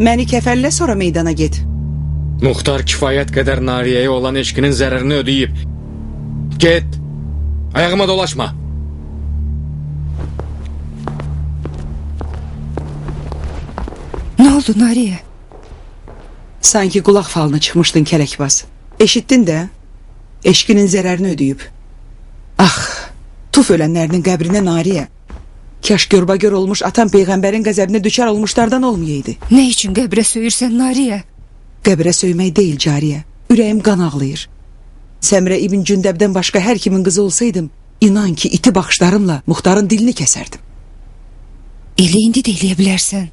Məni kəfənlə sonra meydana get. Muxtar kifayət qədər Nariyəyə olan eşqinin zərərini ödəyib. Get. Ayağıma dolaşma. Nə oldu Nariyə? Sanki qulaq falına çıxmışdın kələkbaz. Eşitdin də? Eşqinin zərərini ödəyib. Ax, tuf ölənlərinin qəbrinə Nariyə. Kaş görbagör olmuş atam peyğəmbərin qəzəbinə düçar olmuşlardan olmayaydı. Nə üçün qəbrə söyürsən Nariyə? Qəbrə söymək deyil cariyə. Ürəyim qan ağlayır. Səmrə İbn Cündəbdən başqa hər kimin qızı olsaydım, inan ki iti baxışlarımla Muxtarın dilini kəsərdim. Elə indi də eləyə bilərsən.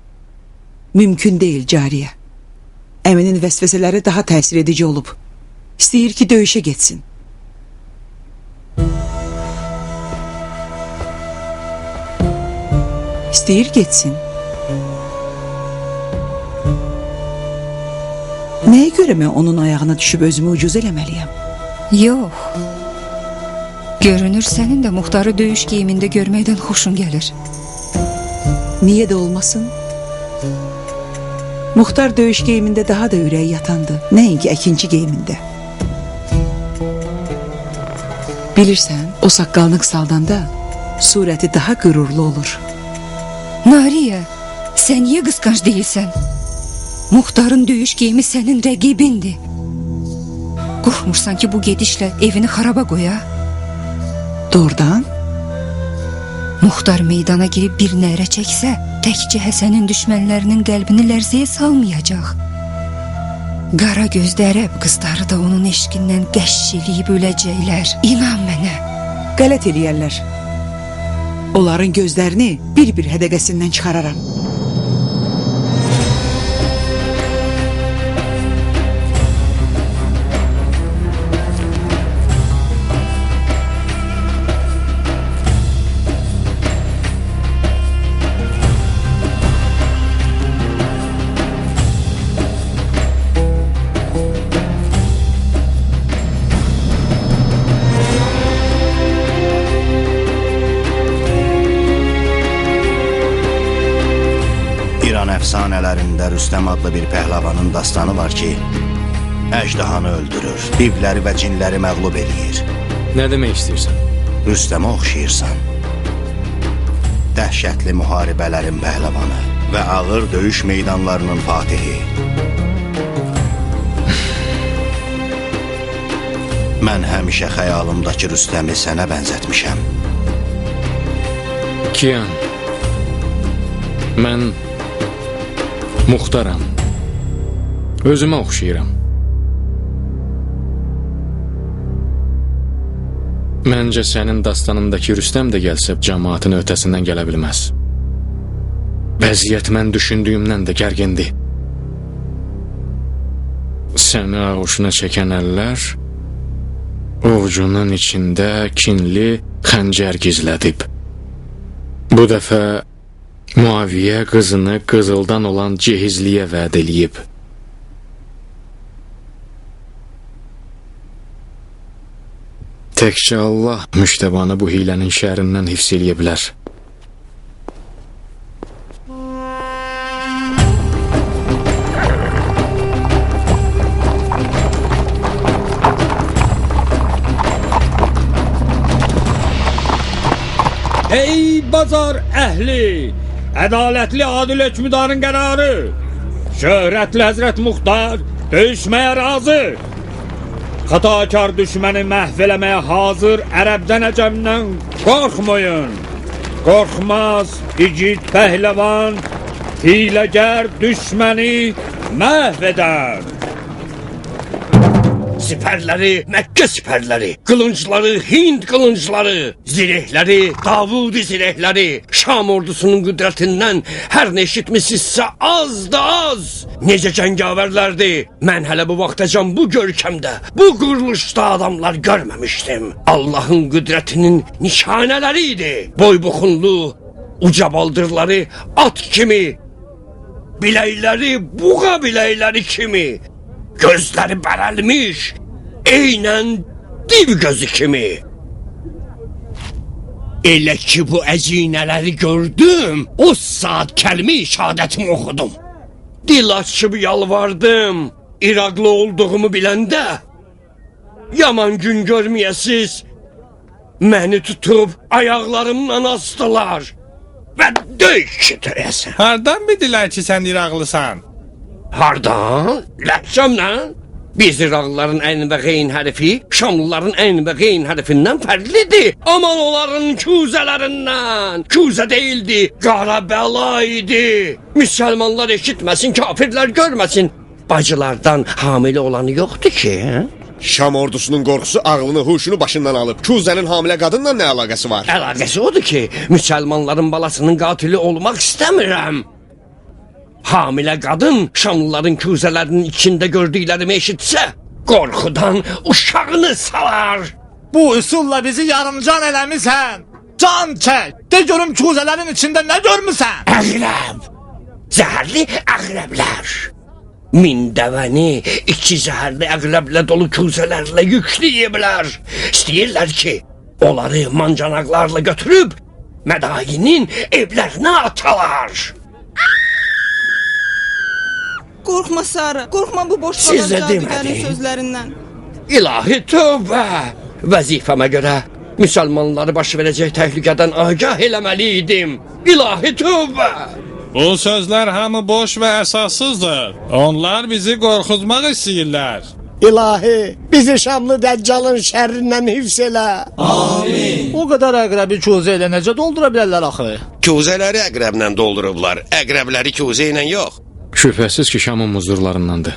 Mümkün deyil cariyə. Əminin vəsvəsələri daha təsir edici olub. İstəyir ki döyüşə getsin. İstəyir getsin. Nəyə görə mən onun ayağına düşüb özümü ucuz eləməliyəm? Yox. Görünür sənin də Muxtarı döyüş geyimində görməkdən xoşun gəlir. Niyə də olmasın? Muxtar döyüş geyimində daha da ürəyi yatandı. Nəinki əkinçi geyimində. Bilirsən, o saqqalını qısaldanda surəti daha qürurlu olur. Nariyə, sən niyə qısqanc deyilsən? Muxtarın döyüş geyimi sənin rəqibindir. Qorxmursan ki, bu gedişlə evini xaraba qoya? Doğrudan? Muxtar meydana girib bir nərə çəksə, təkcə Həsənin düşmənlərinin qəlbini lərzəyə salmayacaq. Qara gözlü ərəb qızları da onun eşqindən qəşş eləyib öləcəklər. İnan mənə. Qələt eləyərlər. Onların gözlərini bir-bir hədəqəsindən çıxararam. İran əfsanələrində Rüstəm adlı bir pəhləvanın dastanı var ki, əjdahanı öldürür, divləri və cinləri məğlub eləyir. Nə demək istəyirsən? Rüstəmə oxşayırsan. Dəhşətli müharibələrin pəhləvanı və ağır döyüş meydanlarının fatihi. Mən həmişə xəyalımdakı Rüstəmi sənə bənzətmişəm. Kiyan, mən Muxtaram. Özümə oxşayıram. Məncə sənin dastanındakı Rüstəm də gəlsə cəmaatın öhtəsindən gələ bilməz. Vəziyyət mən düşündüyümdən də gərgindir. Səni ağuşuna çəkən əllər ovcunun içində kinli xəncər gizlədib. Bu dəfə Muaviyə qızını qızıldan olan cehizliyə vəd eləyib. Təkcə Allah müştəbanı bu hilənin şərrindən hifz eləyə bilər. Ey bazar əhli! Ədalətli adil hökmdarın qərarı! Şöhrətli Həzrət Muxtar döyüşməyə razı! Xətakar düşməni məhv eləməyə hazır ərəbdən əcəmdən qorxmayın! Qorxmaz igid pəhləvan, hiləgər düşməni məhv edər! Siperleri Mekke siperleri, kılıncları Hint kılıncları, zirehleri Davudi zirehleri, Şam ordusunun kudretinden her ne işitmişsizse az da az. Necə cəngavərlərdi. Mən hələ bu vaxtacan bu görkəmdə, bu quruluşda adamlar görməmişdim. Allahın qüdrətinin nişanələri idi. Boy buxunlu, uca baldırları at kimi, biləkləri buğa biləkləri kimi, gözləri bərəlmiş, eynən div gözü kimi. Elə ki bu əzinələri gördüm, o saat kəlmə-i şəhadətimi oxudum. Dil açıb yalvardım. İraqlı olduğumu biləndə yaman gün görməyəsiz. Məni tutub ayaqlarımdan astılar və döy ki döyəsən. Hardan bildilər ki, sən İraqlısan? Hardan? Ləhcəmlə? Biz İraqlıların ən və qeyn hərfi Şamlıların ən və qeyn hərfindən fərqlidir. Aman onların küzələrindən. Küzə deyildi, qara bəla idi. Müsəlmanlar eşitməsin, kafirlər görməsin. Bacılardan hamilə olanı yoxdur ki, hə? Şam ordusunun qorxusu ağlını, huşunu başından alıb. Kuzənin hamilə qadınla nə əlaqəsi var? Əlaqəsi odur ki, müsəlmanların balasının qatili olmaq istəmirəm. Hamilə qadın Şamlıların küzələrinin içində gördüklərimi eşitsə, qorxudan uşağını salar. Bu üsulla bizi yarımcan eləmisən. Can çək. De görüm kuzələrin içində nə görmüsən? Əqrəb! Zəhərli əqrəblər. 1000 dəvəni 2 zəhərli əqrəblə dolu küzələrlə yükləyiblər. İstəyirlər ki, onları mancanaqlarla götürüb Mədayinin evlərinə atalar. Qorxma Sara, qorxma bu boş Sizə qalan cadugarın demədim. sözlərindən. İlahi tövbə! Vəzifəmə görə müsəlmanları baş verəcək təhlükədən agah eləməli idim. İlahi tövbə! Bu sözlər hamı boş və əsassızdır. Onlar bizi qorxutmaq istəyirlər. İlahi, bizi Şamlı Dəccalın şərrindən hifz elə. O qədər əqrəbi kuzə ilə necə doldura bilərlər axı? Kuzələri əqrəblə doldurublar, əqrəbləri kuzə ilə yox. Şübhəsiz ki, Şamın muzdurlarındandır.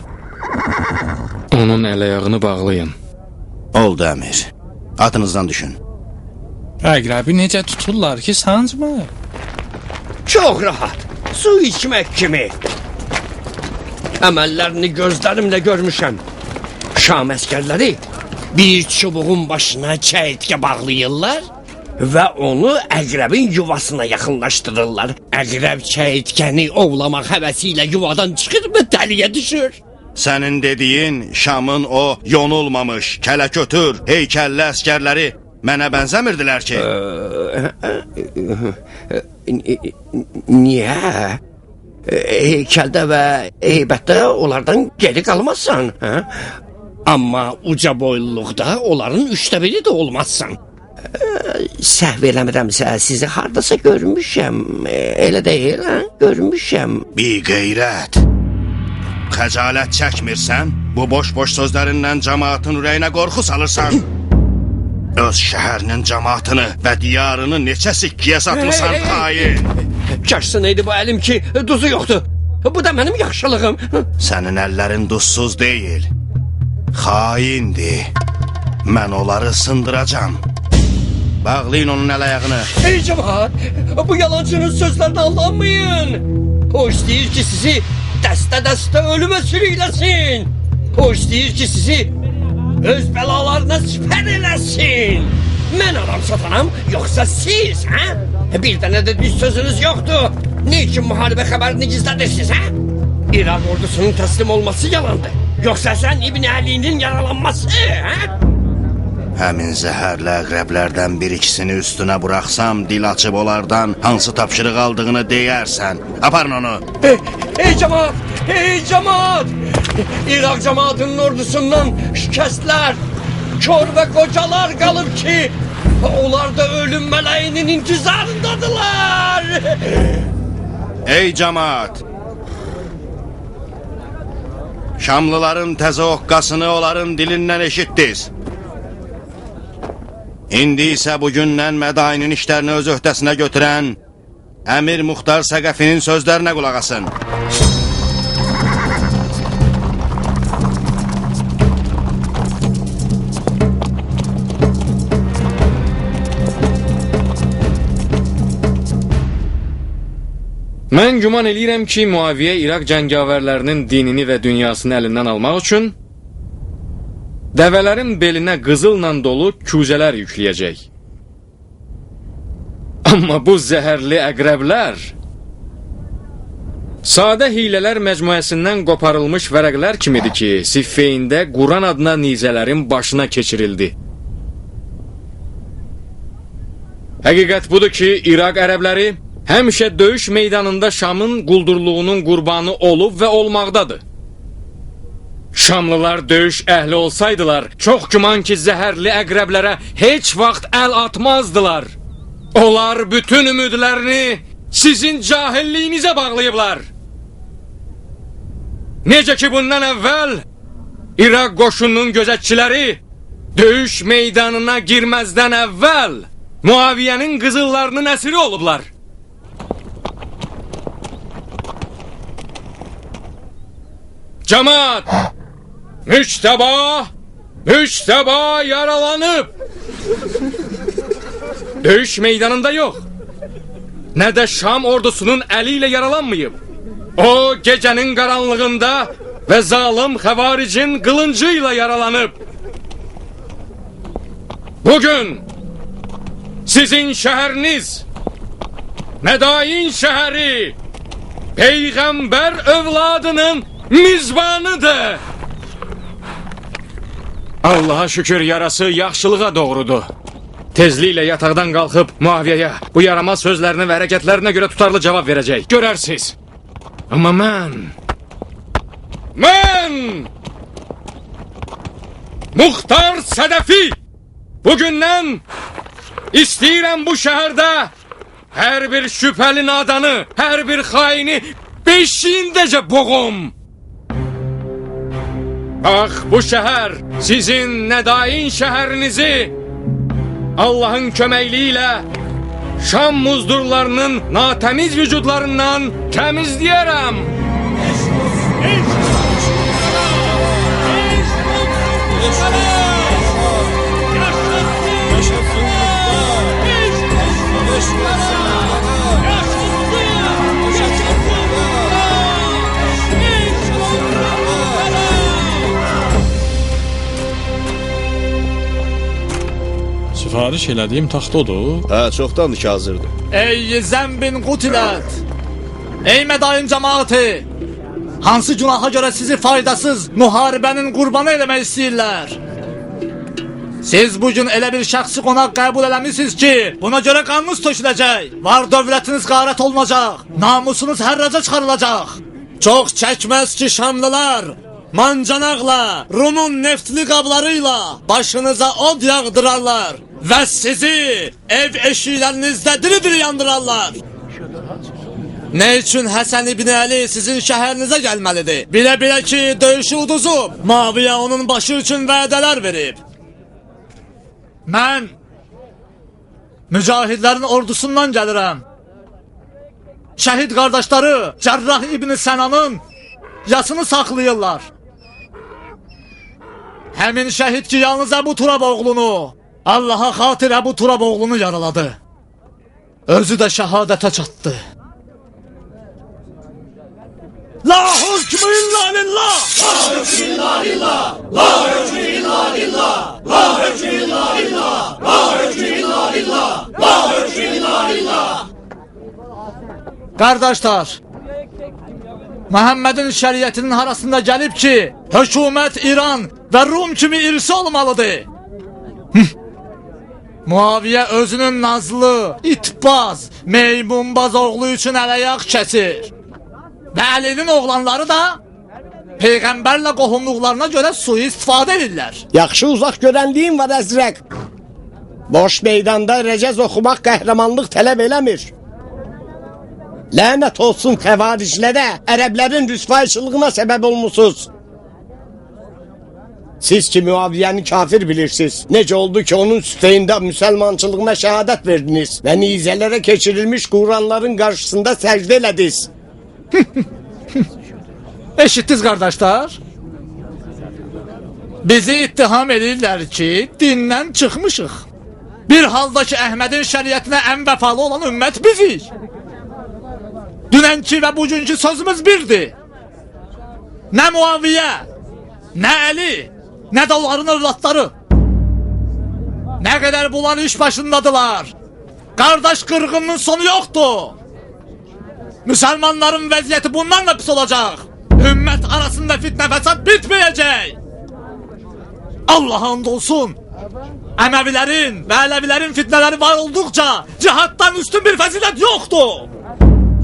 Onun əl-ayağını bağlayın. Oldu əmir. Atınızdan düşün. Əqrəbi necə tuturlar ki, sancmır? Çox rahat, su içmək kimi. Əməllərini gözlərimlə görmüşəm. Şam əskərləri bir çubuğun başına çəyirtkə bağlayırlar və onu əqrəbin yuvasına yaxınlaşdırırlar. Əqrəb çəyirtkəni ovlamaq həvəsi ilə yuvadan çıxır və dəliyə düşür. Sənin dediyin Şamın o yonulmamış, kələkötür, heykəlli əskərləri mənə bənzəmirdilər ki. Niyə? Heykəldə və heybətdə onlardan geri qalmazsan, hə? Amma uca boyluluqda onların 3də biri də olmazsan. Səhv eləmirəmsə sizi hardasa görmüşəm. Elə deyil, hə? Görmüşəm. Bir qeyrət. Xəcalət çəkmirsən? Bu boş-boş sözlərindən cəmaatın ürəyinə qorxu salırsan. Öz şəhərinin cəmaatını və diyarını neçə sikkiyə satmısan, xain? Kaş idi bu əlim ki, duzu yoxdur. Bu da mənim yaxşılığım. Sənin əllərin duzsuz deyil. Xaindir. Mən onları sındıracam. Bağlayın onun əl-ayağını. Ey cəmaat, bu yalancının sözlərini anlamayın. O istəyir ki, sizi dəstə-dəstə ölümə sürükləsin. O istəyir ki, sizi öz bəlalarına sipər eləsin. Mən adam satanam, yoxsa siz, hə? Bir dənə də düz sözünüz yoxdur. Nə üçün müharibə xəbərini gizlədirsiniz, hə? İraq ordusunun təslim olması yalandır. Yoxsa sən İbn Əlinin yaralanması, hə? Həmin zəhərli əqrəblərdən bir ikisini üstünə buraxsam, dil açıb onlardan hansı tapşırıq aldığını deyərsən. Aparın onu. Ey cəmaat! Ey cəmaat! İraq cəmaatının ordusundan şikəstlər, kör və qocalar qalıb ki, onlar da ölüm mələyinin intizarındadılar. Ey cəmaat! Şamlıların təzə oqqasını onların dilindən eşitdiniz. İndi isə bugündən Mədainin işlərini öz öhdəsinə götürən Əmir Muxtar Səqəfinin sözlərinə qulaq asın. Mən güman eləyirəm ki, Muaviyə İraq cəngavərlərinin dinini və dünyasını əlindən almaq üçün dəvələrin belinə qızılla dolu küzələr yükləyəcək. Amma bu zəhərli əqrəblər sadə hilələr məcmuəsindən qoparılmış vərəqlər kimidir ki, Siffeyndə Quran adına nizələrin başına keçirildi. Həqiqət budur ki, İraq ərəbləri həmişə döyüş meydanında Şamın quldurluğunun qurbanı olub və olmaqdadır. Şamlılar döyüş əhli olsaydılar, çox güman ki zəhərli əqrəblərə heç vaxt əl atmazdılar. Onlar bütün ümidlərini sizin cahilliyinizə bağlayıblar. Necə ki bundan əvvəl İraq qoşununun gözətçiləri döyüş meydanına girməzdən əvvəl Muaviyyənin qızıllarının əsiri olublar. Cemaat, Müçtəba yaralanıb. Döyüş meydanında yox, nə də Şam ordusunun əli ilə yaralanmayıb. O gecənin qaranlığında və zalım xəvaricin qılıncı ilə yaralanıb. Bugün sizin şəhəriniz, Mədain şəhəri, Peyğəmbər övladının mizbanıdır. Allaha şükür yarası yaxşılığa doğrudur. Tezliklə yataqdan qalxıb Muaviyyəyə bu yaramaz sözlərinə və hərəkətlərinə görə tutarlı cavab verəcək. Görərsiz. Amma mən Muxtar Sədəfi bugündən istəyirəm bu şəhərdə hər bir şübhəli nadanı, hər bir xaini beşiyindəcə boğum. Bax, bu şəhər sizin Nədain şəhərinizi Allahın köməkliyi ilə Şam muzdurlarının natəmiz vücudlarından təmizləyərəm. Sifariş elədiyim taxt odur. Hə, çoxdandır ki hazırdır. Ey zəmbin qutilət! Ey Mədain cəmaatı! Hansı günaha görə sizi faydasız müharibənin qurbanı eləmək istəyirlər? Siz bugün elə bir şəxsi qonaq qəbul eləmisiniz ki, buna görə qanınız töküləcək, var dövlətiniz qarət olunacaq, namusunuz hərraca çıxarılacaq. Çox çəkməz ki, Şamlılar mancanaqla, Rumun neftli qablarıyla başınıza od yağdırarlar və sizi ev eşiklərinizdə diri-diri yandırarlar. Nə üçün Həsən İbn Əli sizin şəhərinizə gəlməlidir? Bilə-bilə ki, döyüşü uduzub, Muaviyə onun başı üçün vədələr verib. Mən mücahidlərin ordusundan gəlirəm. Şəhid qardaşları Cərrah İbn Sənanın yasını saxlayırlar. Həmin şəhid ki, yalnız Əbu Turab oğlunu, Allaha xatir Əbu Turab oğlunu yaraladı. Özü də şəhadətə çatdı. La hükmü illa lillah! La hükmü illa lillah! La hükmü illa lillah! La hükmü illa lillah! La hükmü illa lillah! La hükmü illa lillah! Qardaşlar, Məhəmmədin şəriətinin harasında gəlib ki, hökumət İran və Rum kimi irsi olmalıdır. Muaviyə özünün nazlı, itbaz, meymunbaz oğlu üçün əl-ayaq kəsir. Və Əlinin oğlanları da Peyğəmbərlə qohumluqlarına görə sui-istifadə edirlər. Yaxşı uzaq görənliyin var Əzrəq. Boş meydanda rəcəz oxumaq qəhrəmanlıq tələb eləmir. Lənət olsun xəvariclərə, ərəblərin rüsvayçılığına səbəb olmusunuz. Siz ki Muaviyyəni kafir bilirsiniz. Necə oldu ki onun süfeyində müsəlmançılığına şəhadət verdiniz və nizələrə keçirilmiş Quranların qarşısında səcdə elədiniz. Eşitdiniz qardaşlar? Bizi ittiham edirlər ki, dindən çıxmışıq. Bir halda ki, Əhmədin şəriətinə ən vəfalı olan ümmət bizik. Dünənki və bugünkü sözümüz birdir. Nə Muaviyə, nə Əli, nə də onların övladları. Nə qədər bunlar iş başındadılar. Qardaş qırğınının sonu yoxdur. Müsəlmanların vəziyyəti bundan da pis olacaq. Ümmət arasında fitnə fəsad bitməyəcək. Allaha and olsun. Əməvilərin və Ələvilərin fitnələri var olduqca cihatdan üstün bir fəzilət yoxdur.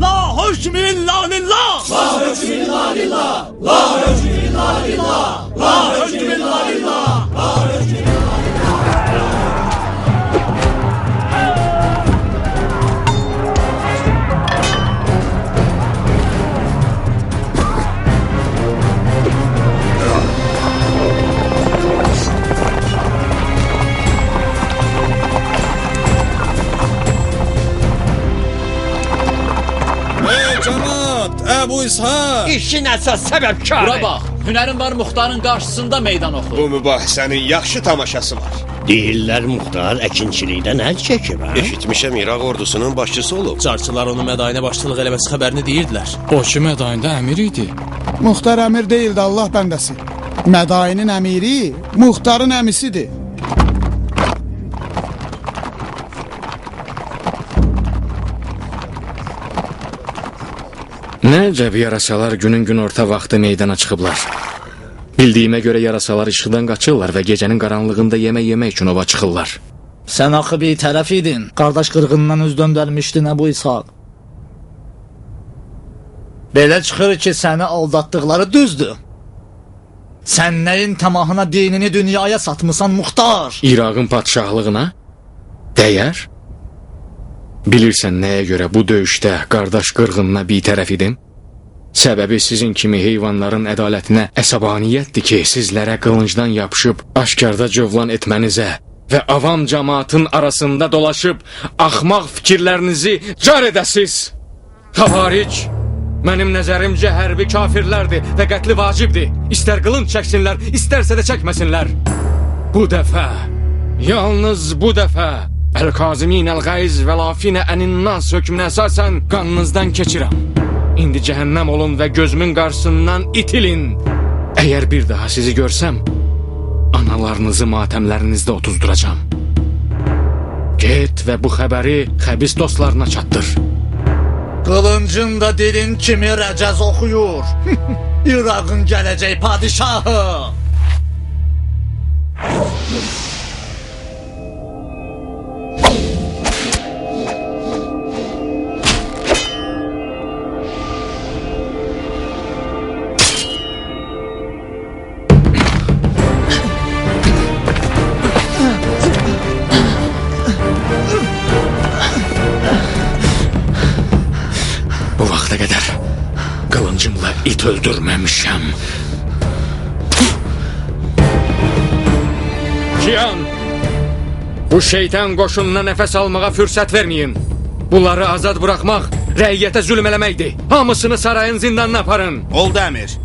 La hökm illa lillah! La hökm illa lillah! La hökm illa lillah! La hökm illa lillah! La hökm illa lillah! Ey cəmaat, Əbu İshaq! İşin əsas səbəbkarı. Bura bax, hünərin var muxtarın qarşısında meydan oxu. Bu mübahisənin yaxşı tamaşası var. Deyirlər muxtar əkinçilikdən əl çəkib, hə? Eşitmişəm İraq ordusunun başçısı olub. Carçılar onu Mədayinə başçılıq eləməsi xəbərini deyirdilər. O ki Mədayində əmir idi. Muxtar əmir deyildi Allah bəndəsi. Mədayinin əmiri muxtarın əmisidir. Nə əcəb yarasalar günün günorta vaxtı meydana çıxıblar. Bildiyimə görə yarasalar işıqdan qaçırlar və gecənin qaranlığında yemək yemək üçün ova çıxırlar. Sən axı bir tərəf idin. Qardaş qırğından üz döndərmişdin Əbu İshaq. Belə çıxır ki, səni aldatdıqları düzdür. Sən nəyin tamahına dinini dünyaya satmısan muxtar? İraqın padşahlığına dəyər? Bilirsən nəyə görə bu döyüşdə qardaş qırğınına bitərəf idim? Səbəbi sizin kimi heyvanların ədalətinə əsəbaniyyətdir ki, sizlərə qılıncdan yapışıb aşkarda cövlan etmənizə və avam cəmaatın arasında dolaşıb axmaq fikirlərinizi car edəsiz. Xavaric, mənim nəzərimcə hərbi kafirlərdir və qətli vacibdir. İstər qılınc çəksinlər, istərsə də çəkməsinlər. Bu dəfə, yalnız bu dəfə Əl-Kazimin əl-Qayz və lafinə ənin-nas hökmünə əsasən qanınızdan keçirəm. İndi cəhənnəm olun və gözümün qarşısından itilin. Əgər bir daha sizi görsəm, analarınızı matəmlərinizdə otuzduracam. Get və bu xəbəri xəbis dostlarına çatdır. Qılıncın da dilin kimi rəcəz oxuyur. İraqın gələcək padişahı. Bu vaxta qədər qılıncımla it öldürməmişəm. Kiyan! Bu şeytan qoşununa nəfəs almağa fürsət verməyin. Bunları azad buraxmaq rəiyyətə zülm eləməkdir. Hamısını sarayın zindanına aparın. Oldu əmir.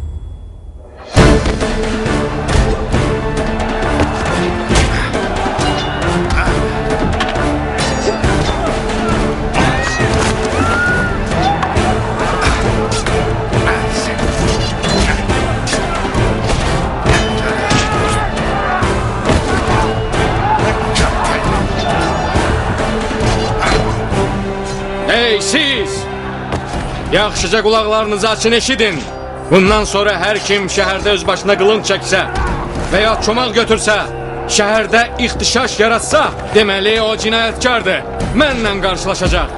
Ey siz! Yaxşıca qulaqlarınızı açın eşidin. Bundan sonra hər kim şəhərdə öz başına qılınc çəksə və ya çomaq götürsə, şəhərdə ixtişaş yaratsa, deməli o cinayətkardır. Mənlə qarşılaşacaq.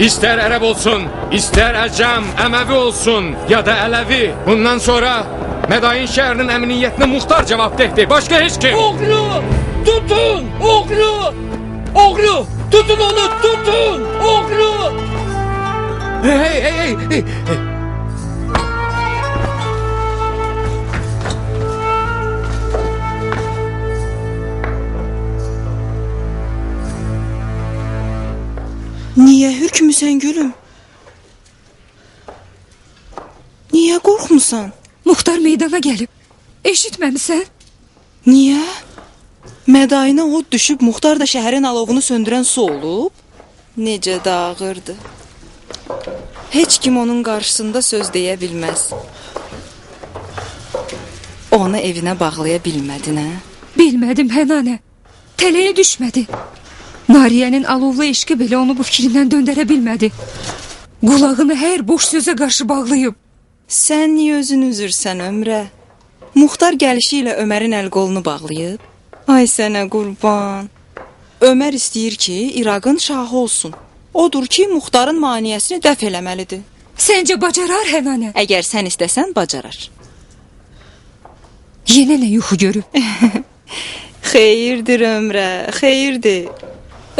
İstər ərəb olsun, istər əcəm, əməvi olsun ya da ələvi. Bundan sonra Mədain şəhərinin əmniyyətinə muxtar cavabdehdir. Başqa heç kim. Oğru! Tutun! Oğru! Oğru! Tutun onu! Tutun! Oğru! Hey, hey, hey, hey! Niyə hürkmüsən gülüm? Niyə qorxmusan? Muxtar meydana gəlib. Eşitməmisən? Niyə? Mədainə od düşüb muxtar da şəhərin alovunu söndürən su olub? Necə də ağırdı. Heç kim onun qarşısında söz deyə bilməz. Onu evinə bağlaya bilmədin, hə? Bilmədim Hənanə. Tələyə düşmədi. Nariyənin alovlu eşqi belə onu bu fikrindən döndərə bilmədi. Qulağını hər boş sözə qarşı bağlayıb. Sən niyə özünü üzürsən Ömrə? Muxtar gəlişi ilə Ömərin əl-qolunu bağlayıb. Ay sənə qurban. Ömər istəyir ki, İraqın şahı olsun. Odur ki, muxtarın maneəsini dəf eləməlidir. Səncə bacarar Hənanə? Əgər sən istəsən, bacarar. Yenə nə yuxu görüb? Xeyirdir Ömrə, xeyirdir.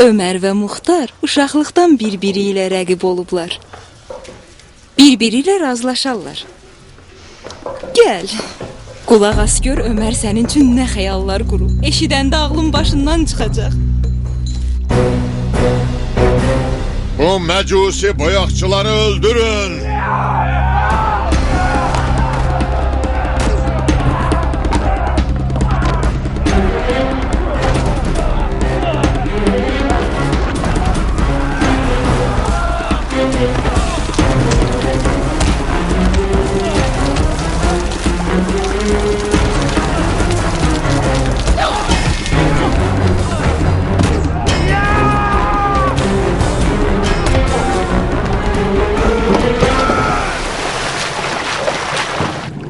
Ömər və Muxtar uşaqlıqdan bir-biri ilə rəqib olublar. Bir-biri ilə razılaşarlar. Gəl. Qulaq as gör Ömər sənin üçün nə xəyallar qurub. Eşidəndə ağlın başından çıxacaq. Bu məcusi boyaqçıları öldürün.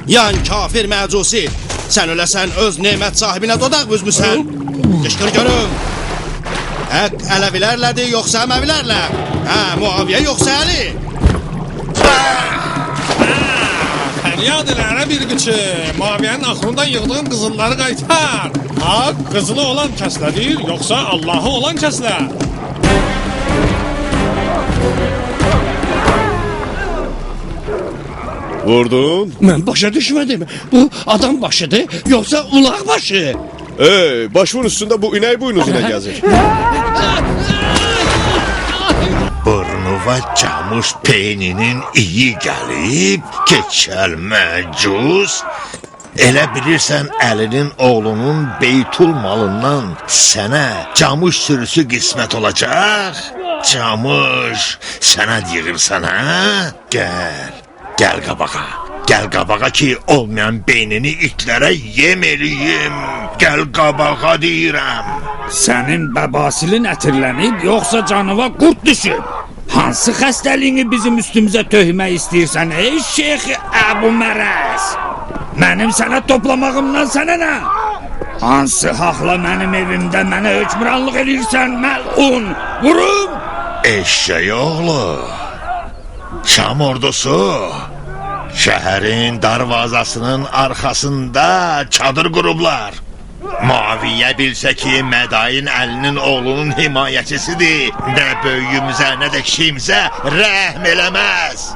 Yan kafir məcusi, sən öləsən öz nemət sahibinə dodaq büzmüsən. Qışqır görüm. Həq ələvilərlədir, yoxsa əməvilərlə? Hə, Muaviyə yoxsa Əli? Fəryad elə ərəb irqiçi, Muaviyənin axırından yığdığın qızılları qaytar. Haqq qızılı olan kəslədir, yoxsa Allahı olan kəslər? Vurdun? Mən başa düşmədim. Bu adam başıdır, yoxsa ulaq başı? Ey, başımın üstündə bu inək buynuzu nə gəzir? Burnuva camış peyninin iyi gəlib, keçəl məcus. Elə bilirsən Əlinin oğlunun beytul malından sənə camış sürüsü qismət olacaq? Camış, sənə yığırsan ha? Gəl, gəl qabağa. Gəl qabağa ki, olmayan beynini itlərə yem eləyim. Gəl qabağa deyirəm. Sənin bəbasilin ətirlənib, yoxsa canıva qurd düşüb? Hansı xəstəliyini bizim üstümüzə töhmək istəyirsən, ey Şeyx Əbu Mərəz? Mənim sənət toplamağımdan sənə nə? Hansı haqla mənim evimdə mənə hökmranlıq eləyirsən, məlun? Vurum! Eşşək oğlu, Şam ordusu şəhərin darvazasının arxasında çadır qurublar. Muaviyə bilsə ki, Mədain Əlinin oğlunun himayəçisidir. Nə böyüyümüzə, nə də kiçiyimizə rəhm eləməz.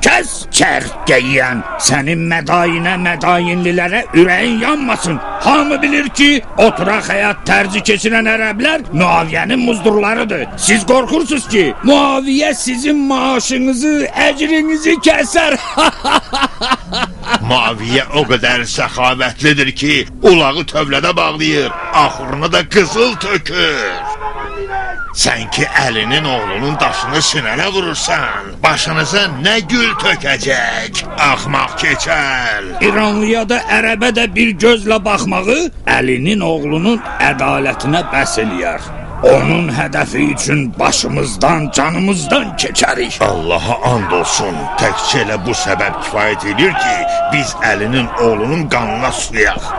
Kəs çərkəyən, sənin Mədainə, Mədainlilərə ürəyin yanmasın. Hamı bilir ki, oturaq həyat tərzi keçirən ərəblər Muaviyənin muzdurlarıdır. Siz qorxursunuz ki, Muaviyə sizin maaşınızı, əcrinizi kəsər. Muaviyə o qədər səxavətlidir ki, ulağı tövlədə bağlayır, axuruna da qızıl tökür. Sən ki Əlinin oğlunun daşını sinənə vurursan, başınıza nə gül tökəcək, axmaq keçəl. İranlıya da, ərəbə də bir gözlə baxmağı Əlinin oğlunun ədalətinə bəs eləyər. Onun hədəfi üçün başımızdan, canımızdan keçərik. Allaha and olsun, təkcə elə bu səbəb kifayət edir ki, biz Əlinin oğlunun qanına suyaq.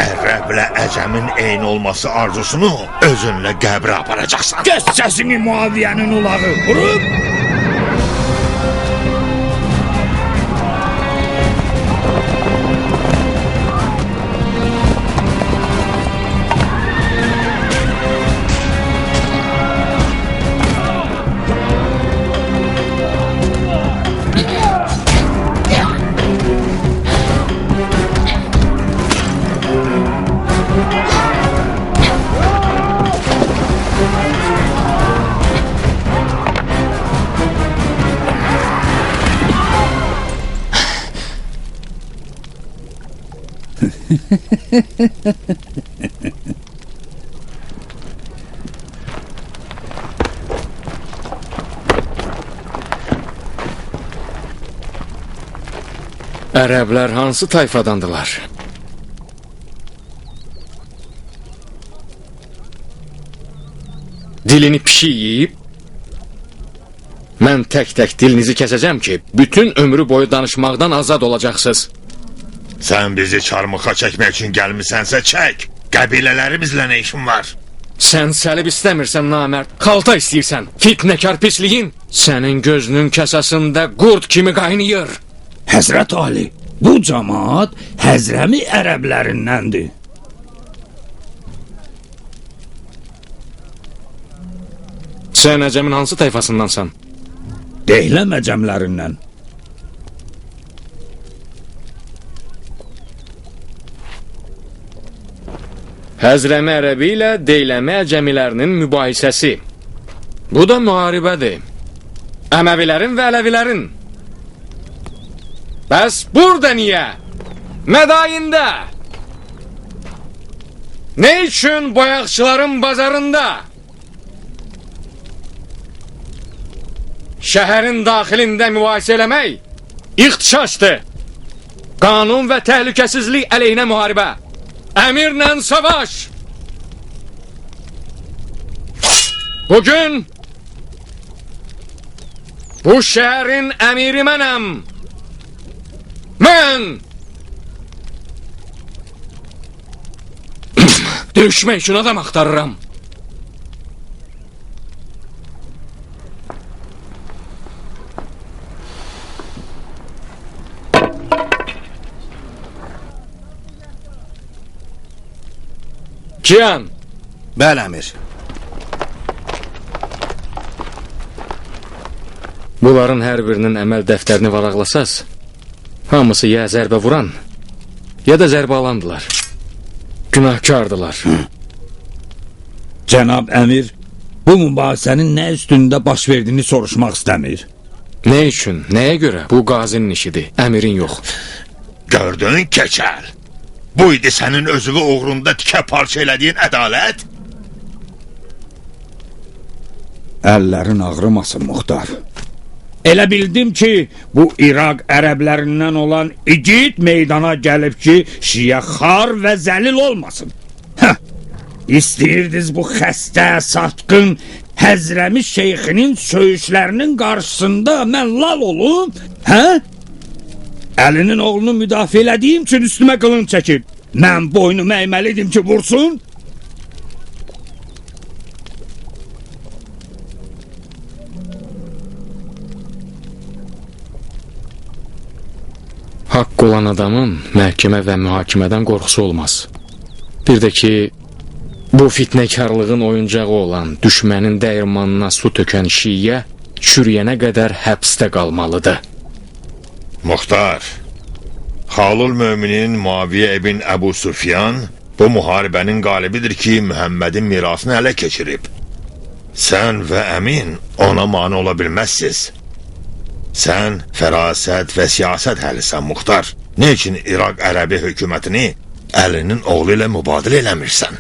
Ərəblə əcəmin eyni olması arzusunu özünlə qəbrə aparacaqsan. Kəs səsini Muaviyənin ulağı, vurub! Ərəblər hansı tayfadandılar? Dilini pişik yeyib, mən tək-tək dilinizi kəsəcəm ki, bütün ömrü boyu danışmaqdan azad olacaqsınız. Sən bizi çarmıxa çəkmək üçün gəlmisənsə çək. Qəbilələrimizlə nə işin var? Sən səlib istəmirsən namərd, xalta istəyirsən. Fitnəkar pisliyin sənin gözünün kasasında qurd kimi qaynayır. Həzrət Ali, bu camaat Həzrəmi ərəblərindəndir. Sən Əcəmin hansı tayfasındansan? Dehləm əcəmlərindən. Həzrəmi ərəbi ilə Deyləmi əcəmilərinin mübahisəsi. Bu da müharibədir. Əməvilərin və Ələvilərin. Bəs burada niyə? Mədayində. Nə üçün boyaqçıların bazarında? Şəhərin daxilində mübahisə eləmək ixtişaşdır. Qanun və təhlükəsizlik əleyhinə müharibə. Əmirlə savaş. Bugün bu şəhərin əmiri mənəm. Mən döyüşmək üçün adam axtarıram. Kiyan. Bəli, əmir. Bunların hər birinin əməl dəftərini varaqlasaz, hamısı ya zərbə vuran, ya da zərbə alandılar. Günahkardılar. Cənab əmir, bu mübahisənin nə üstündə baş verdiyini soruşmaq istəmir. Nə üçün, nəyə görə? Bu qazinin işidir, əmirin yox. Gördün, keçəl. Bu idi sənin özünü uğrunda tikə parça elədiyin ədalət? Əllərin ağrımasın, Muxtar. Elə bildim ki, bu İraq ərəblərindən olan igid meydana gəlib ki, şiə xar və zəlil olmasın. Heh, İstəyirdiniz bu xəstə, satqın Həzrəmi şeyxinin söyüşlərinin qarşısında mən lal olum, hə? Əlinin oğlunu müdafiə elədiyim üçün üstümə qılınc çəkib. Mən boynumu əyməli idim ki, vursun. Haqq olan adamın məhkəmə və mühakimədən qorxusu olmaz. Bir də ki, bu fitnəkarlığın oyuncağı olan düşmənin dəyirmanına su tökən şiyə çürüyənə qədər həbsdə qalmalıdır. Muxtar, Xalul Möminin Muaviyə ibn Əbu Sufyan bu müharibənin qalibidir ki, Mühəmmədin mirasını ələ keçirib. Sən və əmin ona mane ola bilməzsiz. Sən fərasət və siyasət əhlisən, Muxtar. Nə üçün İraq ərəbi hökumətini əlinin oğlu ilə mübadilə eləmirsən?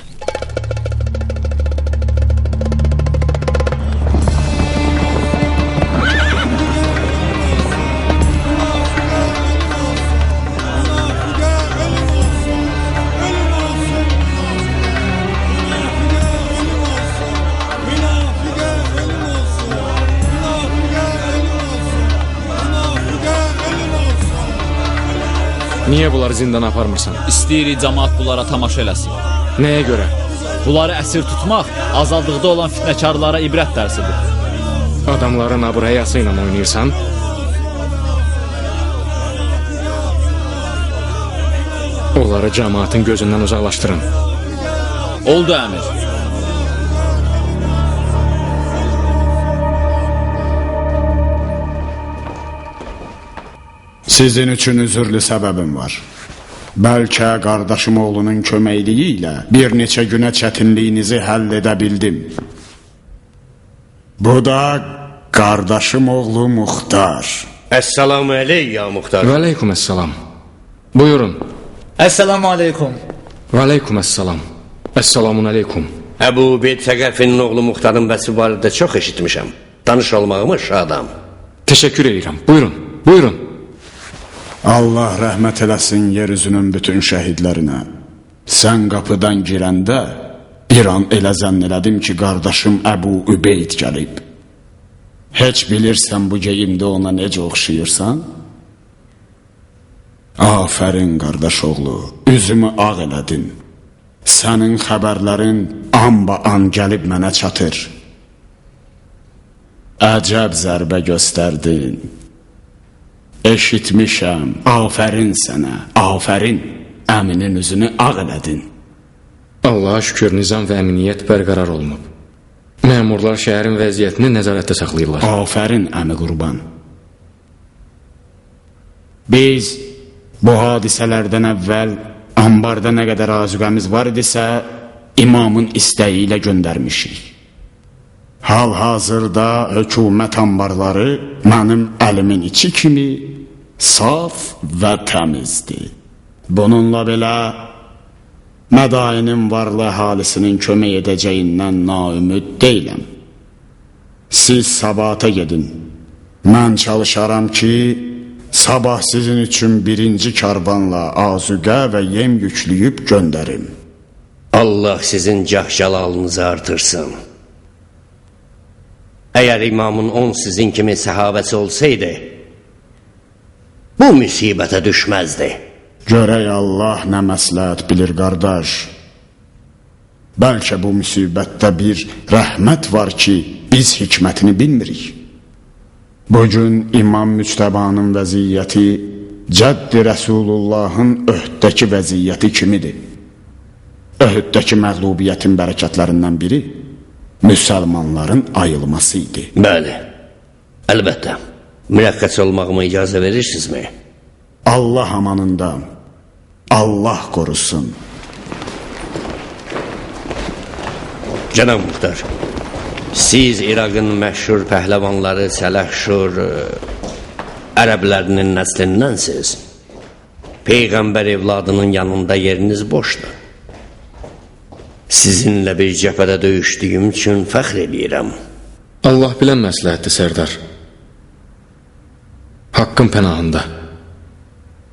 Niyə bunları zindana aparmırsan? İstəyirik cəmaat bunlara tamaşa eləsin. Nəyə görə? Bunları əsir tutmaq azadlıqda olan fitnəkarlara ibrət dərsidir. Adamların abır-həyası ilə oynayırsan? Onları cəmaatın gözündən uzaqlaşdırın. Oldu əmir. Sizin üçün üzürlü səbəbim var. Bəlkə qardaşım oğlunun köməkliyi ilə bir neçə günə çətinliyinizi həll edə bildim. Bu da qardaşım oğlu Muxtar. Əssalamu əleyh ya Muxtar. Və əleykum əssalam. Buyurun. Əssalamu aleykum. Və əleykum əssalam. Əssalamun aleykum. Əbu Ubeyd Səqəfinin oğlu Muxtarın bəsi barədə çox eşitmişəm. Danış olmağıma şadam. Təşəkkür edirəm. Buyurun, buyurun. Allah rəhmət eləsin yeryüzünün bütün şəhidlərinə. Sən qapıdan girəndə bir an elə zənn elədim ki, qardaşım Əbu Übeyd gəlib. Heç bilirsən bu geyimdə ona necə oxşayırsan? Afərin qardaş oğlu, üzümü ağ elədin. Sənin xəbərlərin anba-an gəlib mənə çatır. Əcəb zərbə göstərdin. Eşitmişəm, afərin sənə, afərin. Əminin üzünü ağ elədin. Allaha şükür, nizam və əmniyyət bərqərar olunub. Məmurlar şəhərin vəziyyətini nəzarətdə saxlayırlar. Afərin, əmi qurban. Biz bu hadisələrdən əvvəl ambarda nə qədər azuqəmiz var idisə, imamın istəyi ilə göndərmişik. Hal-hazırda hökumət ambarları mənim əlimin içi kimi saf və təmizdir. Bununla belə Mədainin varlı əhalisinin kömək edəcəyindən naümid deyiləm. Siz Sabata gedin. Mən çalışaram ki, sabah sizin üçün birinci karvanla azuqə və yem yüklüyüb göndərim. Allah sizin cah-cəlalınızı artırsın. Əgər imamın 10 sizin kimi səhabəsi olsaydı, bu müsibətə düşməzdi. Görək Allah nə məsləhət bilir, qardaş. Bəlkə bu müsibətdə bir rəhmət var ki, biz hikmətini bilmirik. Bugün İmam Müctəbanın vəziyyəti Cəddi Rəsulullahın Öhddəki vəziyyəti kimidir. Öhddəki məğlubiyyətin bərəkətlərindən biri müsəlmanların ayılması idi. Bəli, əlbəttə. Mürəxxəs olmağıma icazə verirsinizmi? Allah amanında, Allah qorusun. Cənab Muxtar, siz İraqın məşhur pəhləvanları Sələhşur ərəblərinin nəslindənsiz. Peyğəmbər evladının yanında yeriniz boşdur. Sizinlə bir cəbhədə döyüşdüyüm üçün fəxr eləyirəm. Allah bilən məsləhətdir, Sərdar. Haqqın pənahında.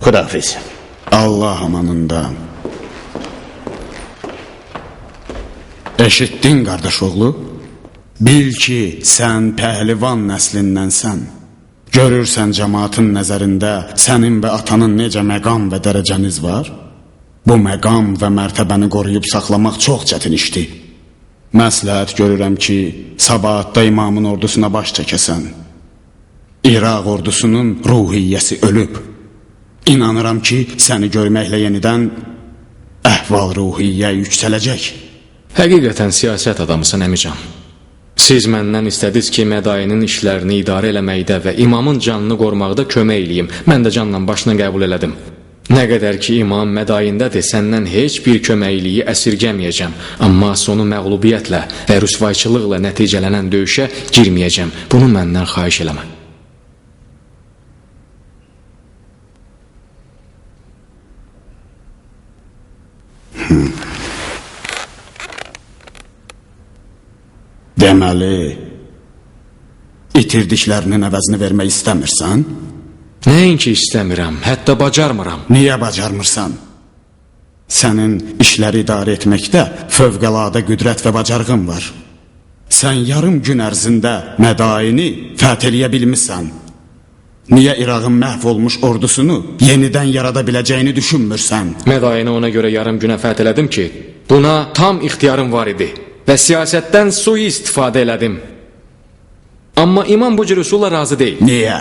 Xudahafiz. Allah amanında. Eşitdin, qardaşoğlu? Bil ki, sən pəhlivan nəslindənsən. Görürsən cəmaatın nəzərində sənin və atanın necə məqam və dərəcəniz var? Bu məqam və mərtəbəni qoruyub saxlamaq çox çətin işdir. Məsləhət görürəm ki, Sabahatda imamın ordusuna baş çəkəsən. İraq ordusunun ruhiyyəsi ölüb. İnanıram ki, səni görməklə yenidən əhval-ruhiyyə yüksələcək. Həqiqətən siyasət adamısan, əmican. Siz məndən istədiniz ki, Mədainin işlərini idarə eləməkdə və imamın canını qorumaqda kömək eləyim. Mən də canla başla qəbul elədim. Nə qədər ki, imam Mədaindədir, səndən heç bir köməkliyi əsirgəməyəcəm. Amma sonu məğlubiyyətlə və rüsvayçılıqla nəticələnən döyüşə girməyəcəm. Bunu məndən xahiş eləmə. Deməli, itirdiklərinin əvəzini vermək istəmirsən? Nəinki istəmirəm, hətta bacarmıram. Niyə bacarmırsan? Sənin işləri idarə etməkdə fövqəladə qüdrət və bacarığın var. Sən yarım gün ərzində Mədaini fəth eləyə bilmisən. Niyə İraqın məhv olmuş ordusunu yenidən yarada biləcəyini düşünmürsən? Mədaini ona görə yarım günə fəth elədim ki, buna tam ixtiyarım var idi və siyasətdən sui istifadə elədim. Amma imam bu cür üsulla razı deyil. Niyə?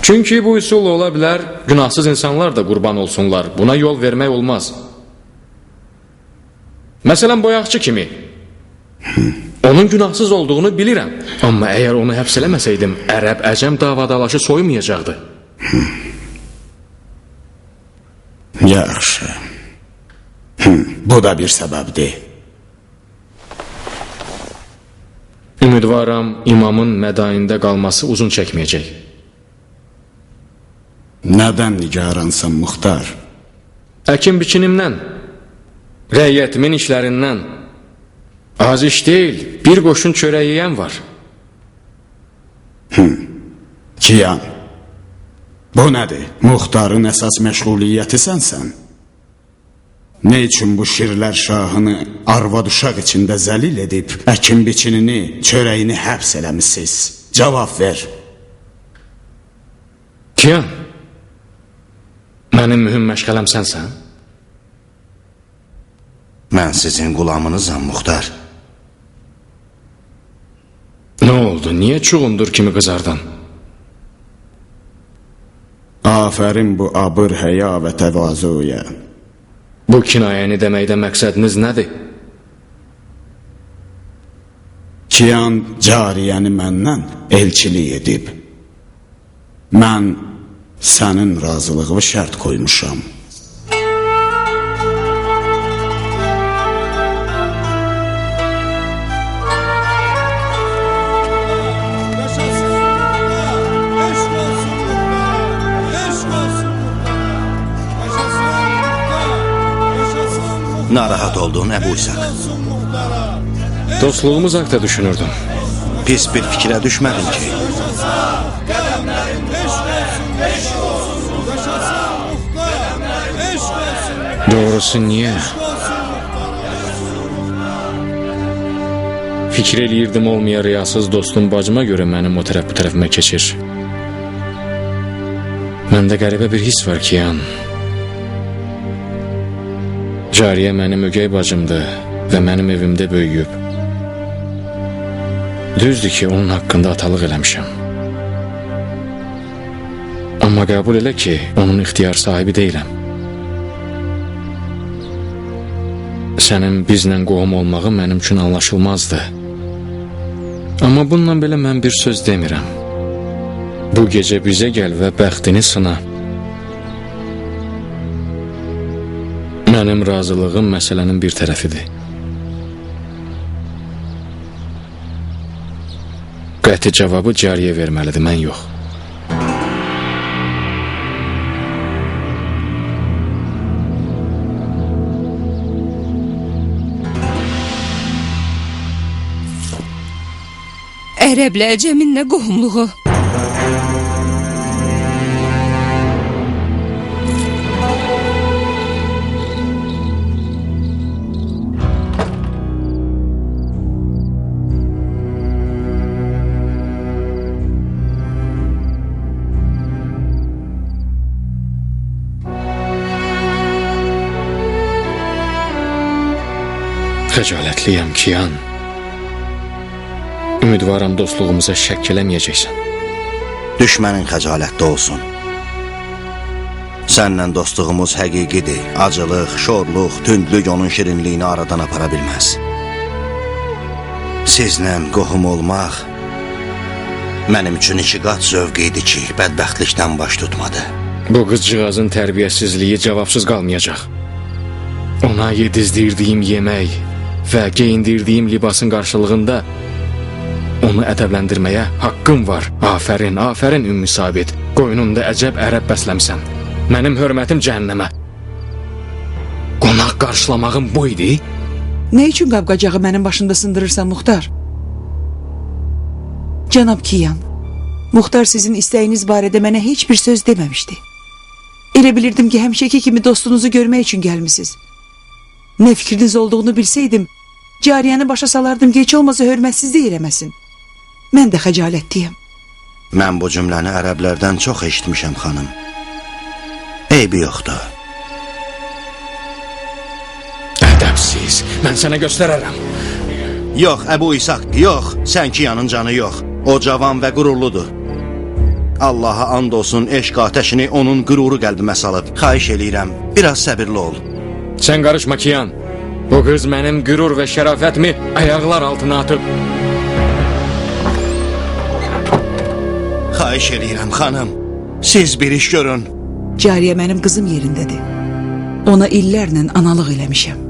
Çünki bu üsulla ola bilər, günahsız insanlar da qurban olsunlar. Buna yol vermək olmaz. Məsələn, boyaqçı kimi. Onun günahsız olduğunu bilirəm. Amma əgər onu həbs eləməsəydim, ərəb-əcəm davadalaşı soymayacaqdı. Yaxşı. Bu da bir səbəbdir. Ümidvaram, imamın Mədaində qalması uzun çəkməyəcək. Nədən nigaransan, Muxtar? Əkin biçinimdən, rəiyyətimin işlərindən. Az iş deyil, bir qoşun çörək yeyən var. Kiyan, bu nədir? Muxtarın əsas məşğuliyyəti sənsən. Nə üçün bu şirlər şahını arvad uşaq içində zəlil edib, əkin biçinini, çörəyini həbs eləmişsiniz? Cavab ver. Kiyan, mənim mühüm məşğələm sənsən? Mən sizin qulamınızam, Muxtar. Nə oldu? Niyə çuğundur kimi qızardın? Afərin bu abır həya və təvazuya. Bu kinayəni deməkdə məqsədiniz nədir? Kiyan cariyəni məndən elçilik edib. Mən sənin razılığını şərt qoymuşam. Narahat oldun Əbu İshak. Dostluğumuz haqda düşünürdüm. Pis bir fikrə düşmədin ki. Doğrusu niyə? Fikir eləyirdim olmaya riyasız dostum bacıma görə mənim o tərəf bu tərəfimə keçir. Məndə qəribə bir his var ki, yan. Cariyə mənim ögey bacımdır və mənim evimdə böyüyüb. Düzdür ki, onun haqqında atalıq eləmişəm. Amma qəbul elə ki, onun ixtiyar sahibi deyiləm. Sənin bizlə qohum olmağı mənim üçün anlaşılmazdı. Amma bununla belə mən bir söz demirəm. Bu gecə bizə gəl və bəxtini sına. Mənim razılığım məsələnin bir tərəfidir. Qəti cavabı cariyə verməlidir, mən yox. Ərəblə əcəmin nə qohumluğu? Xəcalətliyəm, Kiyan. Ümidvaram dostluğumuza şəkk eləməyəcəksən. Düşmənin xəcalətdə olsun. Səninlə dostluğumuz həqiqidir. Acılıq, şorluq, tündlük onun şirinliyini aradan apara bilməz. Sizlə qohum olmaq mənim üçün iki qat zövq idi ki, bədbəxtlikdən baş tutmadı. Bu qızcığazın tərbiyəsizliyi cavabsız qalmayacaq. Ona yedizdirdiyim yemək və geyindirdiyim libasın qarşılığında onu ədəbləndirməyə haqqım var. Afərin, afərin Ümmü Sabit. Qoynunda əcəb ərəb bəsləmisən. Mənim hörmətim cəhənnəmə. Qonaq qarşılamağım bu idi? Nə üçün qab-qacağı mənim başımda sındırırsan, Muxtar? Cənab Kiyan, Muxtar sizin istəyiniz barədə mənə heç bir söz deməmişdi. Elə bilirdim ki, həmişəki kimi dostunuzu görmək üçün gəlmisiniz. Nə fikriniz olduğunu bilsəydim, cariyəni başa salardım ki, heç olmasa hörmətsizlik eləməsin. Mən də xəcalətliyəm. Mən bu cümləni ərəblərdən çox eşitmişəm, xanım. Eybi yoxdur. Ədəbsiz, mən sənə göstərərəm. Yox, Əbu İshak, yox. Sən Kiyanın canı yox. O cavan və qürurludur. Allaha and olsun, eşq atəşini onun qüruru qəlbimə salıb. Xahiş eləyirəm, biraz səbirli ol. Sən qarışma, Kiyan. Bu qız mənim qürur və şərafətimi ayaqlar altına atıb. Xahiş eləyirəm, xanım. Siz bir iş görün. Cariyə mənim qızım yerindədir. Ona illərlə analıq eləmişəm.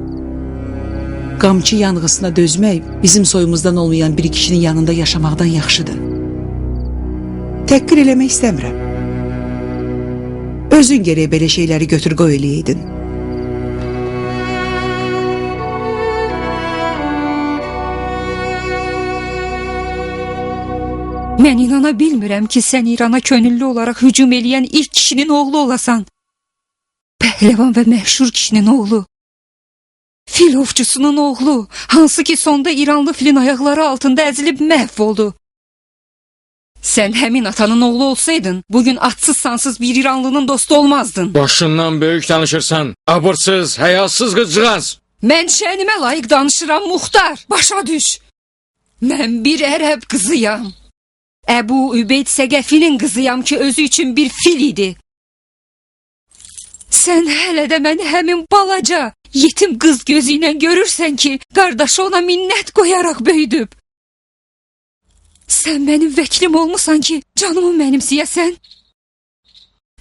Qamçı yanğısına dözmək bizim soyumuzdan olmayan bir kişinin yanında yaşamaqdan yaxşıdır. Təhqir eləmək istəmirəm. Özün gərək belə şeyləri götür qoy eləyəydin. Mən inana bilmirəm ki, sən İrana könüllü olaraq hücum eləyən ilk kişinin oğlu olasan. Pəhləvan və məşhur kişinin oğlu. Fil ovçusunun oğlu, hansı ki sonda İranlı filin ayaqları altında əzilib məhv oldu. Sən həmin atanın oğlu olsaydın, bugün adsız sansız bir İranlının dostu olmazdın. Başından böyük danışırsan, abırsız, həyasız qızcığaz. Mən şənimə layiq danışıram, Muxtar. Başa düş. Mən bir ərəb qızıyam. Əbu Übeyd Səqəfinin qızıyam ki, özü üçün bir fil idi. Sən hələ də məni həmin balaca, yetim qız gözü ilə görürsən ki, qardaşı ona minnət qoyaraq böyüdüb. Sən mənim vəkilim olmusan ki, canımı mənimsəyəsən.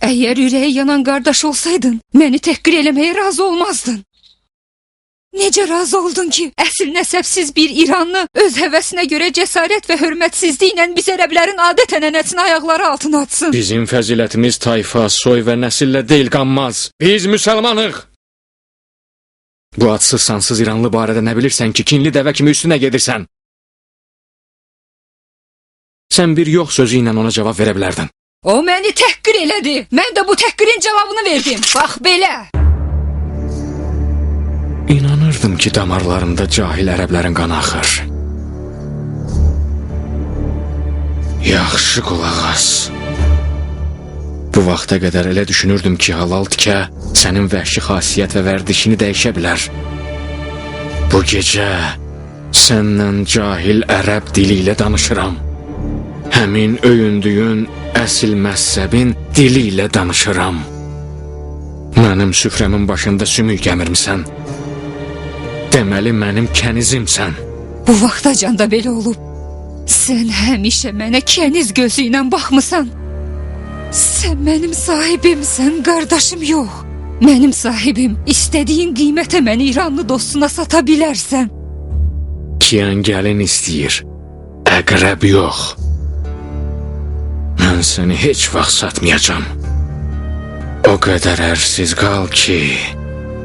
Əgər ürəyi yanan qardaş olsaydın, məni təhqir eləməyə razı olmazdın. Necə razı oldun ki, əsl nəsəbsiz bir İranlı öz həvəsinə görə cəsarət və hörmətsizliklə biz ərəblərin adət-ənənəsini ayaqları altına atsın? Bizim fəzilətimiz tayfa, soy və nəsillə deyil qanmaz. Biz müsəlmanıq. Bu adsız sansız İranlı barədə nə bilirsən ki, kinli dəvə kimi üstünə gedirsən? Sən bir yox sözü ilə ona cavab verə bilərdin. O məni təhqir elədi. Mən də bu təhqirin cavabını verdim. Bax belə. İnanırdım ki, damarlarında cahil ərəblərin qanı axır. Yaxşı qulaq as. Bu vaxta qədər elə düşünürdüm ki, halal tikə sənin vəhşi xasiyyət və vərdişini dəyişə bilər. Bu gecə səndən cahil ərəb dili ilə danışıram. Həmin öyündüyün əsl məzhəbin dili ilə danışıram. Mənim süfrəmin başında sümük gəmirmisən. Deməli mənim kənizimsən. Bu vaxtacan da belə olub. Sən həmişə mənə kəniz gözü ilə baxmısan. Sən mənim sahibimsən, qardaşım yox. Mənim sahibim, istədiyin qiymətə məni İranlı dostuna sata bilərsən. Kiyan gəlin istəyir, əqrəb yox. Mən səni heç vaxt satmayacam. O qədər ərsiz qal ki,